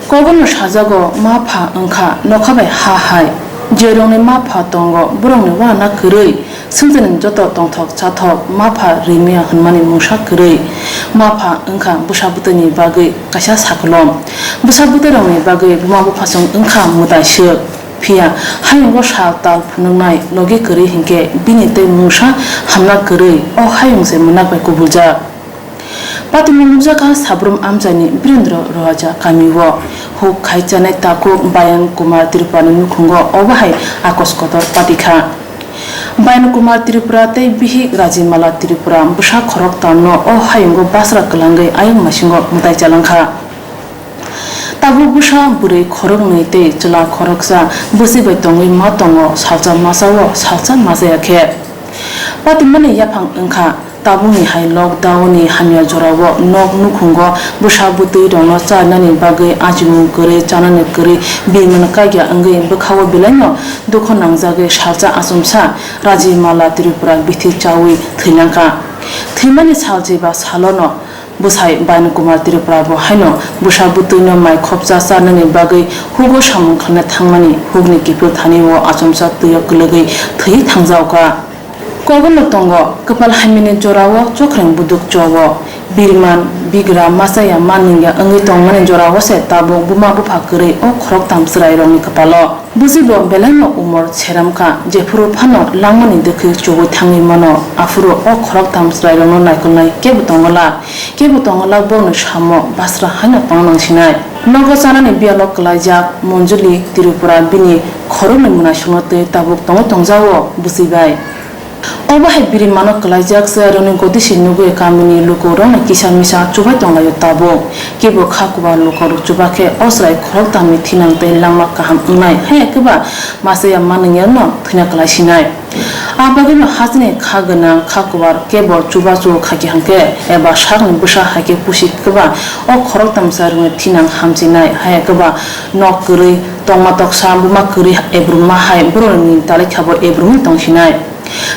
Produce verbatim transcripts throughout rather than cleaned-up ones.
Kogono sajago ma pha wngkha nokha bai ha hai. Jerokni ma pha tongo borokni uana kwrwi, swngcharni joto tongthok chathok ma pha rimya hwnmani mungsa kwrwi. Ma pha wngkha bwsa bwtwini bagwi kaisa sakolom. Bwsa bwtwirokni bagwi buma buphasong wngkha mwtaiswk. Phiya hayungo sal tal phunuknai logi kwrwi hinkhe bini tei mungsa hamna kwrwi o hayung se mwnak bai kubuljak. Patimo nukjakha Sabrum amchaini Birendra Roaja kamio huk khai chanai takhuk Bayan Kumar Tripurani nukhungo obo hai akos kotor patikha. Bayan Kumar Tripura tei bihik Rajimala Tripura bwsa khoroktamno o hayungo basra kwlangwi ayang masingo mwtai chalangkha. Tabuk bwsa bwrwi khoroknwi tei chwla khoroksa bwswi bai tongwi ma tongo, salsa masa o salsa masa ya khe. Patimani yaphang wngkha. Tabukni hai lockdown ni hamya jorao nok nukhungo bwsa bwtwi rokno charnani bagwi achimung kwrwi chanani kwrwi birmano kagya wngwi bwkhao belaino dukho nangjagwi salsa achomsa Rajimala Tripura bithi chawi thwilangkha. Thwimani sal jiba salono bwsai Bayan Kumar Tripura bo haino bwsa bwtwino mai khopsa charnani bagwi hugo samung khlaina thangmani hukni kiphil thani o achomsa twio kwlwgwi thwi thangjaokha. Kogono tongo, kwpal hamyani jorao chokreng buduk chowo, birman, bigra, machaya, manwngya wngwi tongmani jorao se tabuk buma bupha kwrwi o khoroktham chwrairokni kwpalo. Bwswibo belaino umor seramkha, jephuru phano langmani dwkhwi chugwi thangwi mano, aphuru o khoroktham chwrairokno naikolnai kebo tongola, kebo tongola borokni samo basra haino tongna nangsinai. Nogo chanani biyalo kwlaijak Monjuli Tripura bini khoroknwi mwnaisukno twi tabuk tongwi tongjago bwswibai. Obo hai birimano kwlaijak chwrairokni gotisi nugwi kamini lukurokno kisa misa chubai tonglaio tabuk. Kebo kha kubar lukurok chubakhe o chwrai khoroktamni thinang tei langma kaham wngnai, haiya khe ba machaya manwngya wngno thwina kwlaisinai. A bagwino hasteni kha gwnang kha kubar kebo chubachu khaki hwnkhe eba sakni bwsa haikhe pusi khe ba o khoroktam chwrairokni thinang hamchinai, haiya khe ba nok kwrwi tongma toksa buma kwrwi ebrumma hai borokni talikhabo ebrumwi tongsinai.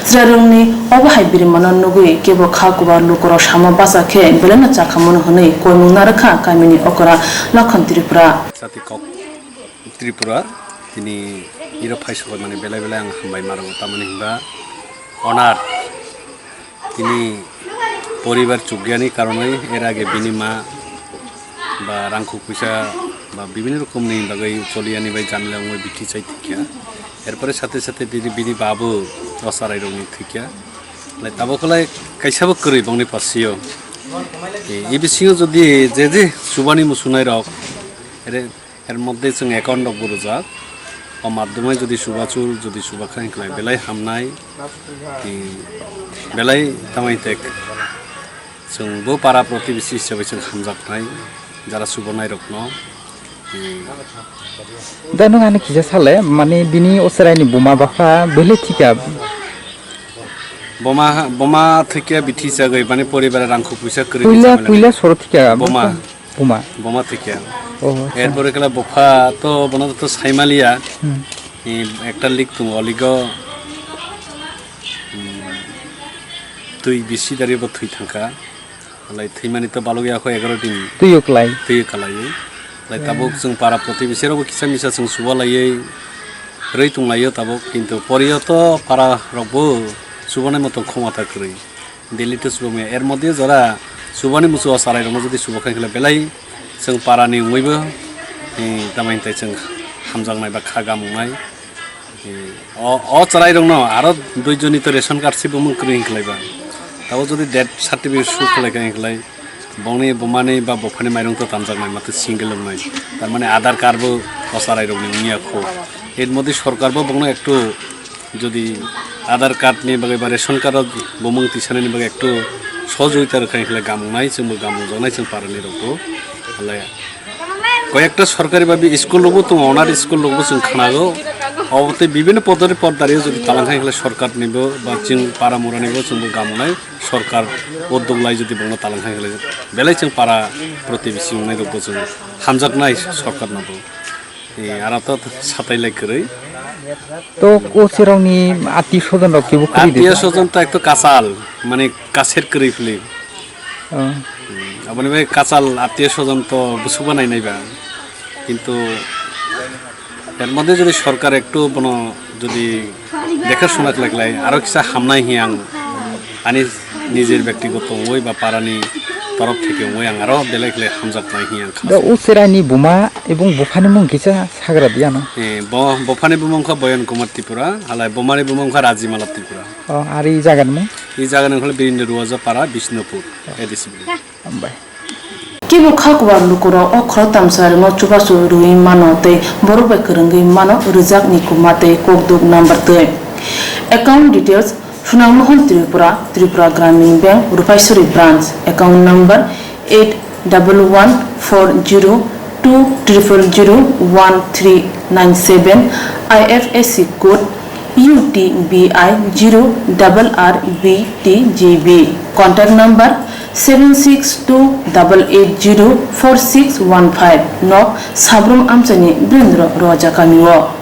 Chwrairokni obo hai birimano nugwi kebo kha kubar lukurok samo bacha khe belaino chakhamano hwnwi koimung narwkha kamini okra Lakhon Tripura. Jati kok Tripura tini iro phai sokormani belai belai ang hambai marango, tamoni hinba onar tini poribar chukgani karonwi er age bini ma ba rangkhuk puisa ba bibini rokomni bagwi choliyani bai jamila wngwi bithi chai thikya. Erpore sathe sathe bini, bini babu o chwrairokni thikya. Lai tabuk lai kaisabo kwrwi bongni pasio. E, e bisingo jodi je je chubani musunairok, er, er moddhe chwng account rokbo rwjak. O madhyomai jodi chubachu, jodi chubakha hinklai belai hamnai. E, belai tamai tek. Chwng bo para protibesi hisabai chwng hamjaknai, jara subonairokno. Da nwng ani kisa sale, mane bini o chwraini buma bapha belai thika. Boma, boma thikya bithi chagwi, mane poribar rangkhuk puisa kwrwi puila, puila soro thika, boma. Buma. Boma thikya. Oh, acha. Erpore kala bopha to bono to saimaliya. Hmm. Ekta lik tongo, o ligo, hmm, twi bisi dari bo thwi thangkha. Lai thwimani to balok ya kho egaroh din. Twiyo klai. Twiyo kalaiwi. Lai tabuk chwng para protibesi rokbo kisa misa chwng subalaiwi rwi tonglaio tabuk, kintu poriyo to para rokbo subanai moto khomota kwrwi. Delhi to subamaya. Er moddhe jora subani muchung o chwrairokno jodi subakha hinkhla belai chwng parani wngwibo, eh, tamani tai chwng hamjaknai ba kha gamungnai. O, o chwrairokno aro dui joni to ration card si bumung kwrwi hinklaiba. Tabo jodi death certificate show khlaikha hinklai, bongni bumani ba buphani mairung to tanjaknai, matwi single wngnai. Tar mane Aadhaar card bo o chwrairokni wngya kho. Er moddhe sorkar bo bongno ektu jodi Aadhaar card ni bagwi ba ration card o bumung tisanani bagwi ektu sohojogita rwkha hinklai gamungnai, chwngbo gamungjaknai chwng parani rokbo. Hale Koyekta sorkari babi school rokbo tongo, onar school rokbo chwng khnago. Obo tei bibinno podari podari jodi talang khai khlai sorkar nibo ba chwng para mura nibo chwngbo gamunai sorkar uddog lai jodi bongno talang khai khlai belai chwng para protibesi wngnai rokbo chwng hamjaknai sorkar nobo. E, ara to satai lai kwrwi. To o chwrairokni atio sojon rok kebo kwrwi de? Atio sojon to ekto kachal, mane kaser kwrwi phli. Oh. Hmm, aboni bai kachal atio sojon to busuba nai nai ba. কিন্তু এর মধ্যে যদি সরকার একটু কোনো যদি দেখাশোনা লাগলে আরো কিছু হামনাই হিয়াং আনি নিজের ব্যক্তিগত ওই বা পারানি তরফ থেকে ওই আং আরো বেলেগ লে হামজাক নাই হিয়াং Da usirani buma ebong buphani mung kisa sagra diano. Bo buphani bumung kha Boyan Kumar Tripura, halai bumani bumung kha Rajimala Tripura. O, ari jagan mung? I jagan mung kha Birindra Ruaja Para, Bishnupur, A D C. Hambai. Kebo kha kubar lukurok o khoroktham sarimo chubachu rwui mano tei borok bai kwrwngwi mano rwjakni kuma tei kokduk number twi. Account details: Phunang Mohon Tripura, Tripura Gramin Bank, Rupaisuri Branch. Account number eight double one four zero two triple zero one three nine seven, I F S C code U T B I zero double R B T G B. Contact number seven six two double eight zero four six one five. Nok Sabrum Amchaini Birindra Roja Kami o.